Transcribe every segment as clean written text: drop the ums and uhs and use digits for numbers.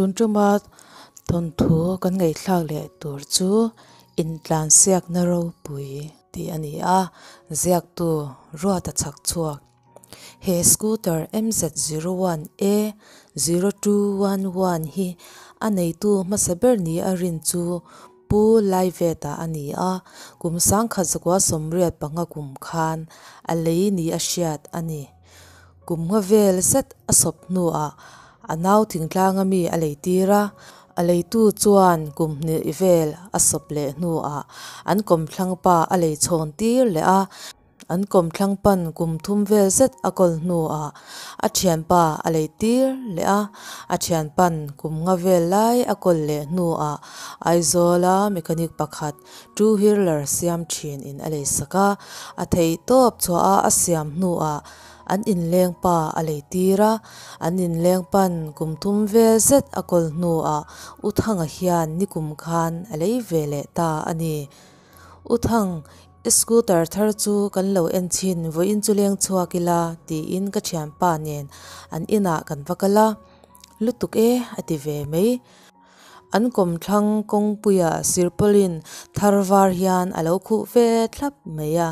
Tun tuma thawnthu kan ngaihthlak leh tur chu intlansiakna ropui tih a ni a, ziaktu Ruata chhak chhuak. He scooter MZ01A0211 hi a neitu hmasa ber ni a rin chu Pu Laiveta a ni a, kum 1985 kum khan a lei ni a hriat a ni. Kum nga vel zet a sawp hnuah a nau thingtlanga mi a lei tir a, a leitu chuan kum hnih vel a sawp leh hnuah an kawmthlang pa a lei chhawn tir leh a, an kawmthlang pan kum thum vel zet a kawl hnuah a thianpa a lei tir leh a, a thianpan kum nga vel lai a kawl leh hnuah Aizawla mechanic pakhat two wheeler siam thin in a lei sak a, a theihtawp chhuah a a siam hnuah an inleng pa a lei tir a, an inleng pan kum thum vel zet a kawl hnuah U Thanga hian nikum khan a lei ve leh ta a ni. U Thang, i scooter thar chu kan lo en chhin vawiin chu leng chhuak ila tiin ka thianpa nen an inah kan va kal a, lutuk e a ti ve mai. An kawmthlang kawngpuiah sirpawlin thar var hian a lo khuh ve thlap mai a.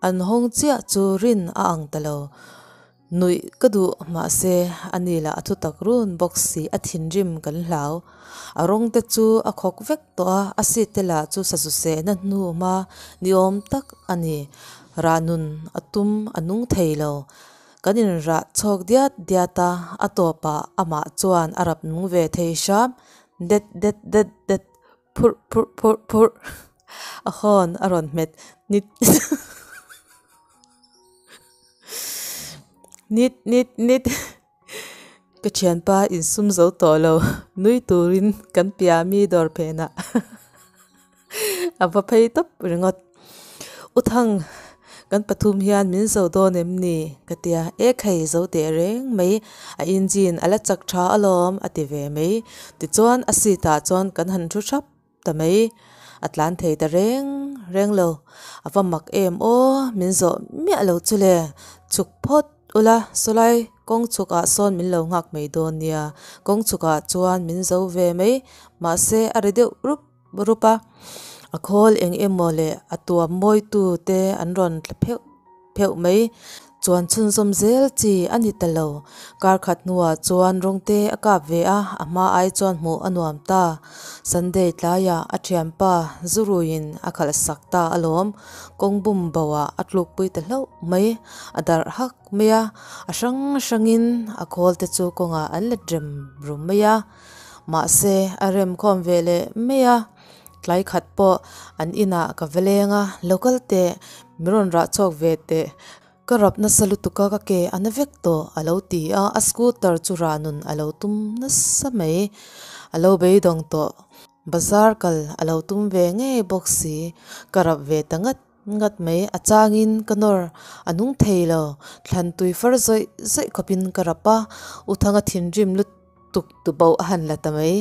An hawng chiah chu rin a ang ta lo. Nuih ka duh mahse a ni lah a thu tak run bawk si a thinrim kan hlau. A rawng te chu a khawk vek tawh a, a seat te lah chu sazu sehna hnu hma ni awm tak a ni. Rah nun a tum a nung thei lo. Kan inrah chhawk diat diat a, a tawpah amah chuan a rap nung ve thei hram. Det det det det phurh phurh phurh phurh a hawn a rawn hmet nit nit nit nit ka thianpa insum zo tawh lo nui turin kan piah mi dawr phenah a va phei tawp ringawt. U Thang, kan pathum hian min zo dawn em ni? ka ti a, E khai zo teh reng mai, a engine a la chak tha alawm a ti ve mai. Tichuan a seat ah chuan kan han thu thap ta mai, a tlan thei ta reng reng lo. A va mak em aw, min zawh miah lo chu le, chhuk phawt ula sawlai kawng chhuk ah sawn min lo nghak mai dawn nia, kawng chhuk ah chuan min zo ve mai, mahse a ri deuh rup rup a, a khawl eng emaw leh a tuam mawitu te an rawn tla pheuh pheuh mai. Chuan chhunzawm zel chi a ni ta lo. Kar khat hnuah chuan rawng te a kap ve a, a hma ai chuan hmuh a nuam ta. Sunday tlaiah a thianpa Zuruiin a khalh sak ta alawm. Kawng bum boah a tlukpui ta hlauh mai. A darh hak mai a, a hrang hrangin a khawl te chu kawngah an let rem rum mai a. Mahse, a rem khawm ve leh mai a, tlai khat pawh an inah ka va leng a, lo kal teh, min rawn rah chhuak ve teh, ka rap nasa lutuk a ka ke a na vek tawh a lo ti a, a scooter chu rah nun a lo tum nasa mai, a lo beidawng tawh, bazar kal a lo tum ve ngei bawk si, ka rap ve ta ngat. Ngat mai a changin ka nawr a nung thei lo, thlan tui far zawih zawih khawpin ka rap a, U Thanga thinrim lutuk tu bo a han la ta mai.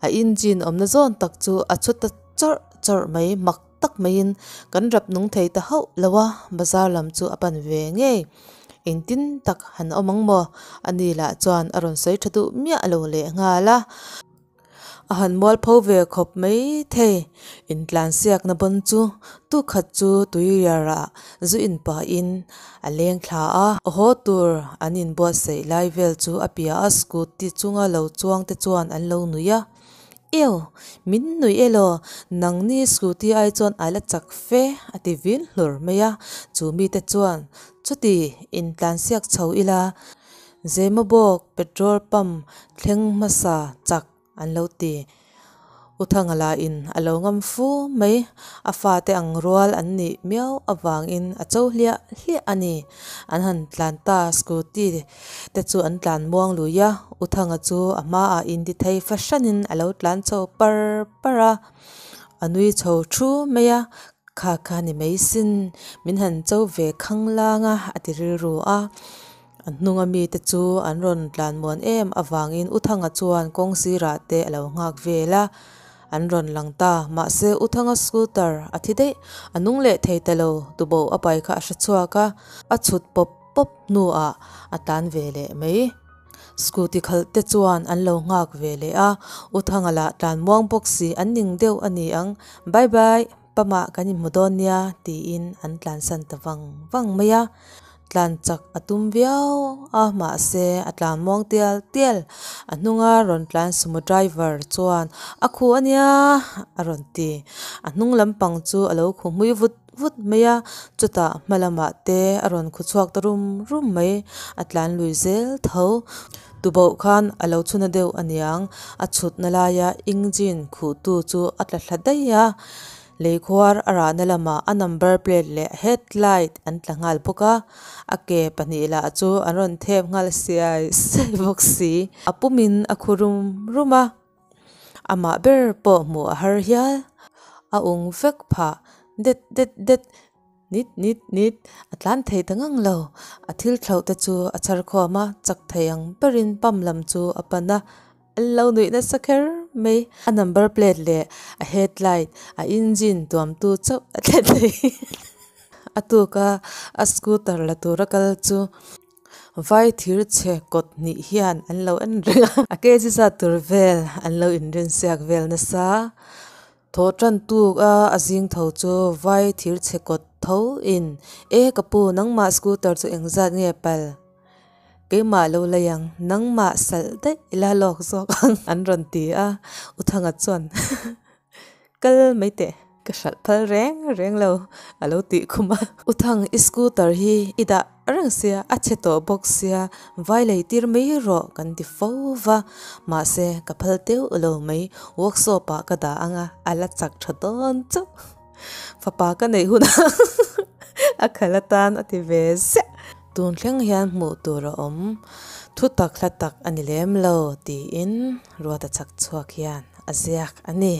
A engine awmna zawn tak chu a chhu ta chawrh chawrh mai, mak tak maiin kan rap nung thei ta hauh lo a, bazar lam chu a pan ve ngei. Engtin tak han awm ang maw? Ani lah chuan a rawn sawi tha duh miah lo leh nghal a. A han mualpho ve khawp mai thei. Intlansiakna bawn chu tukhat chu tuiriarah zu inpahin a leng thla a. A haw tur an inbuatsaih lai vel chu a piah a scooty chunga lo chuang te chuan an lo nuih a. Eo! Min nuih elaw? Nangni scooty ai chuan a la chak fe a ti vin hlur mai a. Chu mite chuan, Chuti, intlansiak chho ila Zemabawk petrol pump thleng hmasa chak an lo ti. U Thanga lahin a lo ngam fu mai, a fate ang rual an nih miau avangin a cho hliah hliah a ni. An han tlan ta, scooty te chu an tlan muang lui a, U Thanga chu a hmaah intithei fahranin a lo tlan chho par par a, a nui chho thu mai a, Kha kha ni mai sin, min han cho ve khang lang a, a ti rilru a. A hnunga mite chu an rawn tlan muan em avangin U Thanga chuan kawng sirah te a lo nghak vel a, an rawn lang ta. Mahse U Thanga scooter a thi daih, a nung leh thei ta lo, tuboh a pai kha a hre chhuak a, a chhut pawp pawp hnuah a tlan ve leh mai. Scooty khalh te chuan an lo nghak ve leh a, U Thanga lah tlan muang bawk si an ning deuh a ni ang, Bye bye, pamah kan inhmu dawn nia tiin an tlansan ta vang vang mai a. Tlan chak a tum viau a mahse a tlan muang tial tial, a hnunga rawn tlan sumo driver chuan a khu a nia a rawn ti, a hnung lampang chu a lo khu hmui vut vut mai a, chutah hma lamah te a rawn khu chhuak ta rum rum mai, a tlan lui zel tho. Tuboh khan a lo chhuna deuh aniang, a chhutna laia engine khuhtu chu a tla thla daih a, lei khuar a rahna lamah a number plate leh headlight an tla nghal bawk a, a ke pahnih lah chu an rawn thep nghal siai siai bawk si, a pumin a khu rum rum a. Amah ber pawh hmuh a har hial. A ung vek phah det det det, nit nit nit a tlan thei ta ngang lo. A thil thlauh te chu a chhar khawm a, chak thei ang berin pump lam chu a pan a, an lo nuih nasa kher mai. A number plate leh a headlight, a engine tuamtu chauh a thlen thei. A tuka a scooter la tura kal chu. Vai thir chhe kawt hnih hian an lo en reng a, a kg zat tur vel an lo inrin siak vel nasa. Thaw tan tuk a, a zing tho chu vai thir chhe kawt tho in, E ka pu, nangmah scooter chu engzat nge pal? Keimah lo lei ang, nangmah salh daih ila lawk zawk ang an rawn ti a, U Thanga chuan Kal mai teh, ka hralh phal reng reng lo a lo tih khum a. U Thang, i scooter hi i dah reng sia, a chhe tawh bawk sia, vai lei tir mai rawh kan ti fo va. Mahse, ka phal teuh lo mai, workshop ah ka dah ang a, a la chak tha dawn chauh. Fapa ka neih hunah a khal atan a ti ve ziah. Tun thleng hian hmuh tur a awm, thu tak hla tak a ni lem lo tiin Ruata chak chhuak hian a ziak a ni.